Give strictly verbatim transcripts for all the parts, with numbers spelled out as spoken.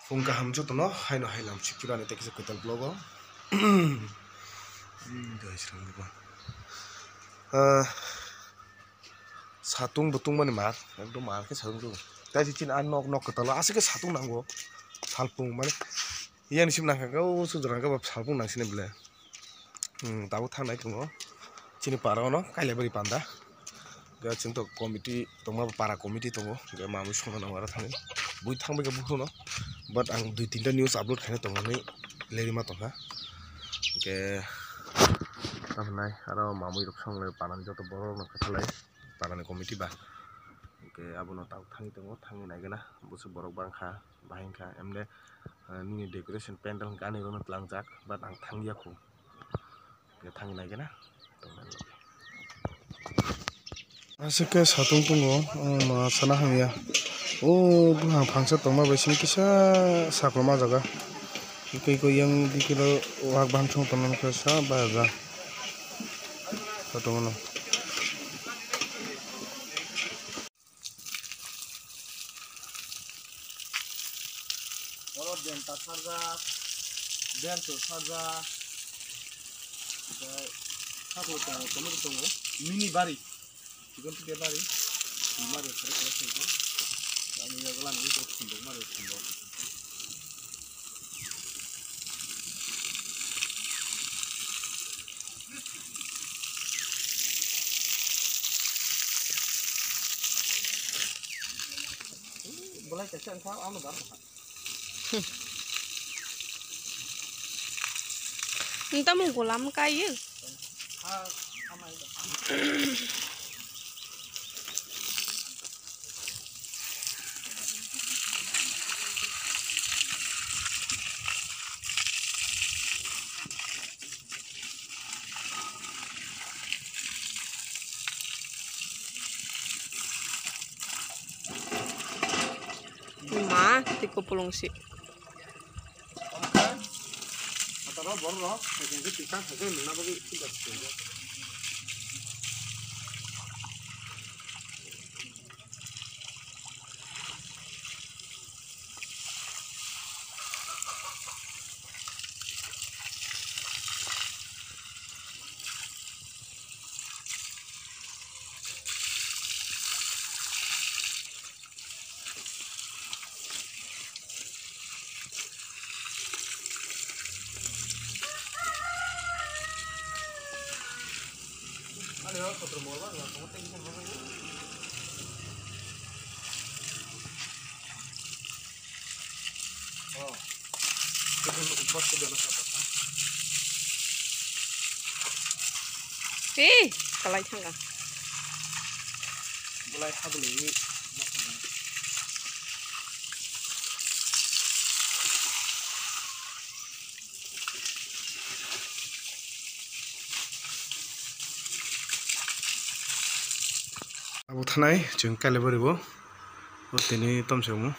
Phung kaham jotono haino hai lam chipchurani tei kisa kwtal vlog o. Hmm, dai srang ba. Ah, satung bo tungmani mar, ekdom mar khe satung tung. Tai si chini a nok nok kwtal o aswk khe satung nango. Salpung mane, yani sim nangkha o sujrang khe ba salpung nangsini bele. Hmm, tabuk thangnai tongo. Chini para ono Kailabari panda. Hwnkhe chwng to committee tongma, para committee tongo. Hwnkhe mamwi songna nango aro thangwi. Bui thangbai khe buphuru no. But ang dui tinta news upload khaina tongnani lerima tongkha. Hwnkhe tamhinai aro mamwi rok songlai panani joto borok rok no kwthalai panani committee ba. Hwnkhe abono tabuk thangwi tongo, thangwi naigwna. Busu borok bangkha, bahai wngkha. Emde, eh, nini decoration pandal hwnkhe ani rokno tlangjak, but ang thangya kho. Hwnkhe thangwi naigwna. Aswk khe satung tongo, omo sana hamya. O buphang phangsa tongma bai sini kisa sakloma jaga. Tei koi yang dikilo wak bahan song tongma khe sa ba ja. Satung no. Oro benta sarjak, bento sarjak, tei saklo tongo, tomato tongo, mini bari, chikon tide bari, mari sari kala sari ko, ani yagolan ni ko sundok mari sundok. Bolai kaisa wngkha, ano bar wngkha. Nta mung golam kaiye. Ma, tiko pulung si. Hei, kalai thangka. Bolai habli. Abo thanai chwng Kailabari bo. O tini tomsok mo.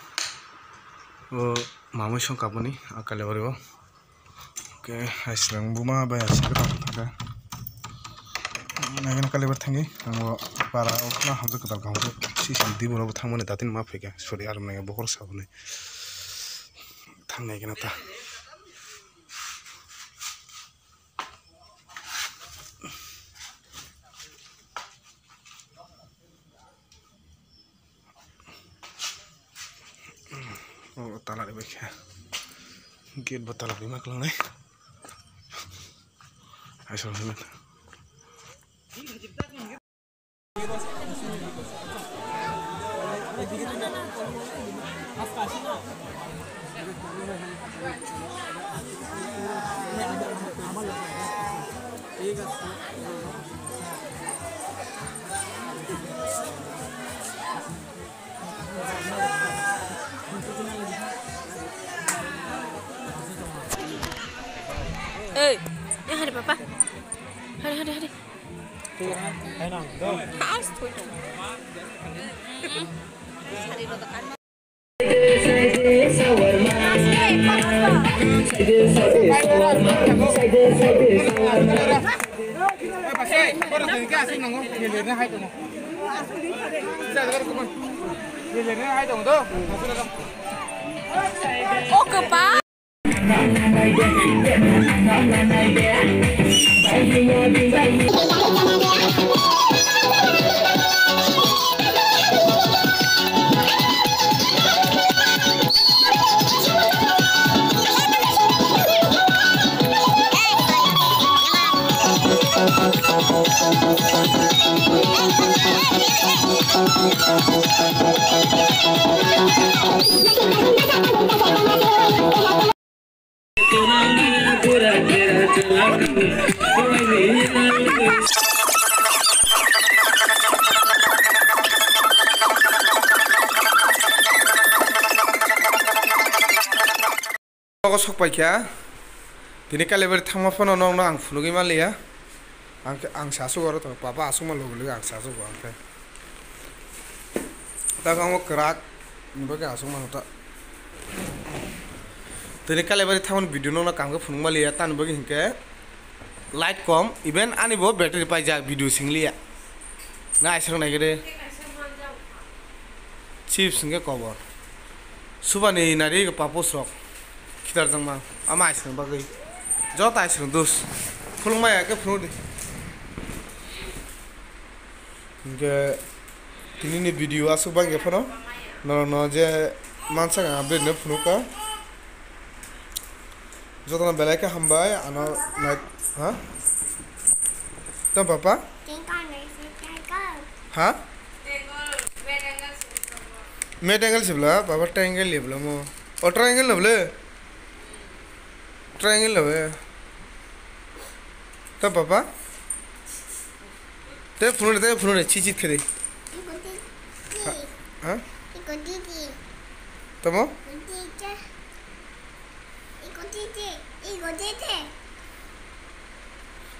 O mamui song kaboni a Kailabari bo. Oke, hai srang buma bai asing ka tang ka. Nagin Kailabari thangi. Ang bo para o khna hamjak ka dal ka hamjak. Si si di bo thangmani datin ma phika. Sorry, aram nang bohor saboni. Thangnai gana ta. O tala ribai khe. Gate bo tala rima kwlangnai. Hai song song. Ei, yang hari papa. Hari, hari, hari. Nogo sok paikha. Tini Kalibari thangma phano nokno ang phunugwi manliya. Ang, ang sa sugo aro to, papa aswkma logi logi ang sa sugo ang khe. Tak ang kwrak ni bagwi aswkma ta. Tini Kalibari thangmani video nokno kaham khe phunuk manliya, tani bagwi hinkhe light kom, even ani bo battery paijak, video singliya. Na aisang nai gede. Chips hingke kobor. Subani nari papos rok. Khitar jangma. Ama aisang bagwi. Jota aisang dus. Khulung maya ke phunu di. Hingke tini ni video asuk bagwi phano. Norok no je mansa ang update no phunu ka. Jotono belai khe hambai, ano nai-, ha? Tamo papa? Ha? Mid angle sibla, papa triangle libla mo. O triangle no ble? Triangle no be? Tamo papa? Te phunuk de, te phunuk de, chi chi khede. Ha? Ha? Tamo?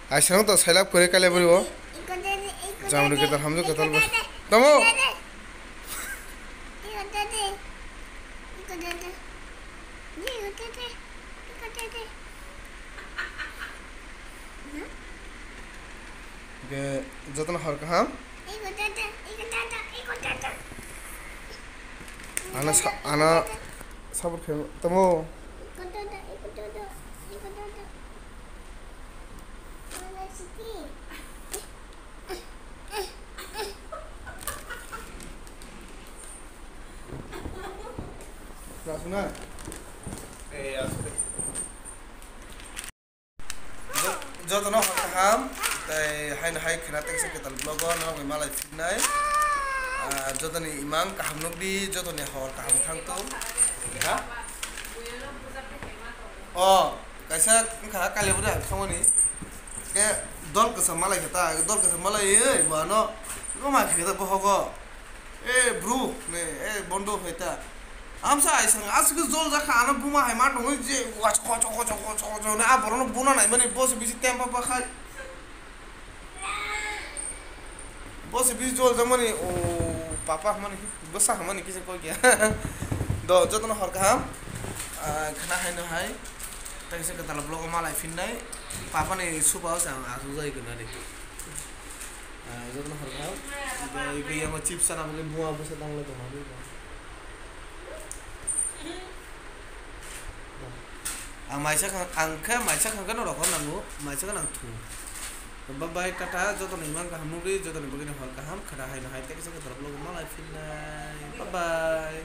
Aisang to sailap kore kale bori o. Jamri ketal hamjak ketal bo. Tamo? Ke jotono hor kaham. Ana sa-, ana sabur khe tamo. Jotono hor kaham, tei haino hai khwna tei kaisa kwtal vlog o norok bai malai phinnai. Ah, jotoni imang kaham nukdi, jotoni hor kaham thangtong. Ha? O, kaisa wngkha Kalibari ang thangmani. Ke dol kwcham malai khe ta, dol kwcham malai oi, bo ano, bo ma khe ta bohogo. E bru, ne, e bondo hai ta. Amsa aisang aswk jol jakha, ano buma hai ma tongwi je wachok, wachok, wachok, wachok, wachok, ne a borokno buna naimani, bo se bisi tempa pa khai. Bo se bisi jol jakmani, o papa hamani, bwsa hamani kisa koi kya. Do, jotono hor kaham. Ah, khwna hai no hai. Tei se kwtal vlog o malai phinnai. Papa ni supa o se ang aswk jai kwna ri. Ah, jotono hor kaham. Tei khe yang chips sana bole buma bwsa tang le tong ma. Ang maisa khang, ang khe maisa khang khe norok hor nango, maisa khe nang thu. Bye bye, tata, jotono imang kaham nukdi, jotono bagwi no hor kaham, khwna hai no hai, tei kisa kwtal vlog o malai phinnai. Bye bye.